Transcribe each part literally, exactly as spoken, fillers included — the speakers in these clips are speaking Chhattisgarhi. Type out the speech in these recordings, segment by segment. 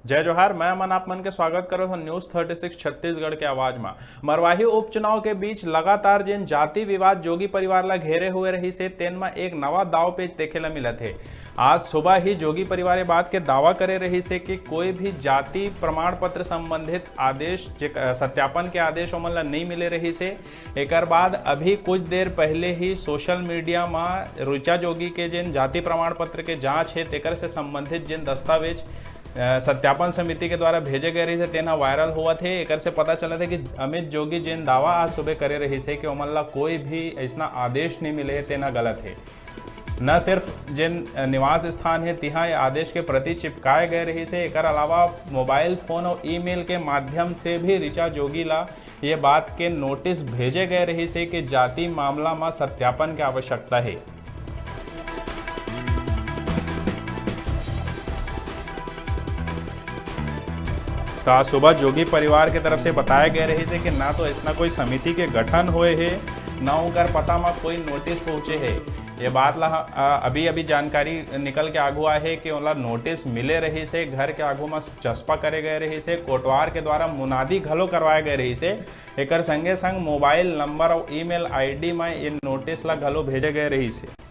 जय जोहार, मैं अमन आप मन के स्वागत करत हूं News thirty six छत्तीसगढ़ के आवाज मा। मरवाही उपचुनाव के बीच लगातार जेन जाति विवाद जोगी परिवार ला घेरे हुए रहिस हे, तेन म एक नवा दाव पेच देखे ला मिलत हे। आज सुबह ही जोगी परिवार ये बात के दावा करे रहिस हे कि कोई भी जाति प्रमाण पत्र संबंधित आदेश, जे, अ, सत्यापन के आदेश ओमन ला नइ मिले रहिस हे। एकर बाद अभी कुछ देर पहले ही social media म ऋचा जोगी के जेन जाति प्रमाण पत्र के जांच हे, तेकर से संबंधित जेन दस्तावेज अ, सत्यापन समिति के द्वारा भेजे गए रहिस हे, तेन ह viral होवत हे। एकर से पता चलत हे कि अमित जोगी जेन दावा आज सुबह करे रहिस हे कि ओमन ला कोई भी अइसना आदेश नइ मिले हे, तेन ह गलत हे। न सिर्फ जेन, अ, निवास स्थान हे, तिहां ये आदेश के प्रति चिपकाए गए रहिस हे, एकर अलावा mobile phone अउ email के माध्यम से भी ऋचा जोगी ला ये बात के नोटिस भेजे गए रहिस हे कि जाति मामला म सत्यापन के आवश्यकता हे। त आज सुबह जोगी परिवार के तरफ से बताए गए रहिस हे कि ना तो अइसना कोई समिति के गठन होए हे, ना उनकर पता म कोई नोटिस पहुंचे हे। ये बात ला, अ, अभी-अभी जानकारी निकल के आगू आए हे कि ओला नोटिस मिले रहिस हे, घर के आगू म चस्पा करे गए रहिस हे, कोटवार के द्वारा मुनादी घलो करवाए गए रहिस हे। एकर संगे संग mobile number अउ email ID म ये नोटिस ला घलो भेजे गए रहिस हे।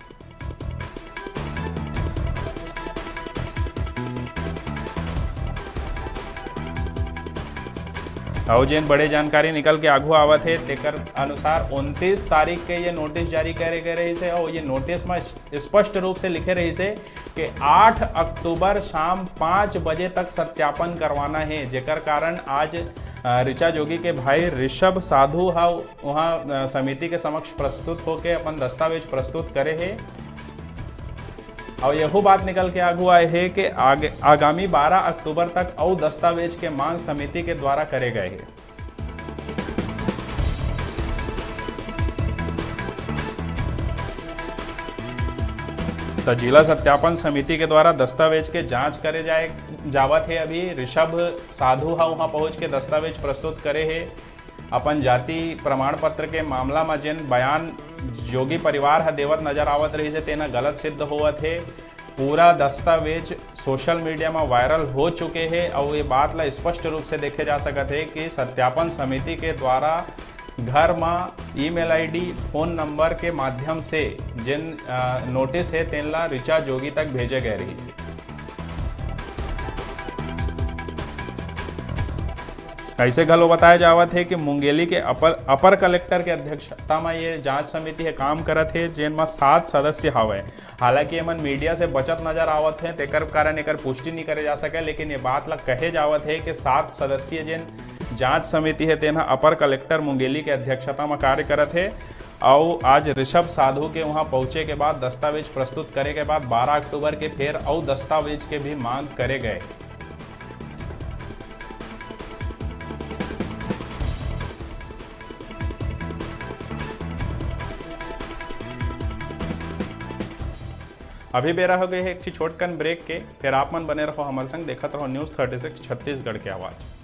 अउ जेन बड़े जानकारी निकल के आगू आवत हे, तेकर अनुसार उनतीस तारीख के ये नोटिस जारी करे गए रहिस हे अउ ये नोटिस म स्पष्ट रूप से लिखे रहिस हे कि आठ अक्टूबर शाम पाँच बजे तक सत्यापन करवाना हे, जेकर कारण आज, अ, ऋचा जोगी के भाई ऋषभ साधु ह उहाँ, अ, समिति के समक्ष प्रस्तुत होके अपन दस्तावेज प्रस्तुत करे हे। अउ यहू बात निकल के आगू आए हे कि आगे, आगामी बारह अक्टूबर तक अउ दस्तावेज के मांग समिति के द्वारा करे गए हे। त जिला सत्यापन समिति के द्वारा दस्तावेज के जांच करे जाए, जावत हे। अभी ऋषभ साधु ह उहाँ पहुंच के दस्तावेज प्रस्तुत करे हे। अपन जाति प्रमाण पत्र के मामला म जेन बयान जोगी परिवार ह देवत नजर आवत रहिस हे, तेन ह गलत सिद्ध होवत हे। पूरा दस्तावेज social media म viral हो चुके हे अउ ये बात ला स्पष्ट रूप से देखे जा सकत हे कि सत्यापन समिति के द्वारा घर म email ID, phone number के माध्यम से जेन, अ, नोटिस हे, तेन ला ऋचा जोगी तक भेजे गए रहिस हे। अइसे घलो बताए जावत हे कि मुंगेली के अपर, अपर कलेक्टर के अध्यक्षता म ये जांच समिति ह काम करत हे, जेन म सात सदस्य हावय। हालांकि एमन मीडिया से बचत नजर आवत हे, तेकर कारण एकर पुष्टि नइ करे जा सके, लेकिन ये बात ला कहे जावत हे कि सात सदस्यीय जेन जांच समिति हे, तेन ह अपर कलेक्टर मुंगेली के अध्यक्षता म कार्य करत हे। अउ आज ऋषभ साधु के उहां पहुंचे के बाद, दस्तावेज प्रस्तुत करे के बाद बारह अक्टूबर के फेर अउ दस्तावेज के भी मांग करे गए। अभी बेरा हो गए हे एक ठी छोटकन ब्रेक के, फेर आप मन बने रहो हमर संग, देखत रहो News thirty six छत्तीसगढ़ के आवाज।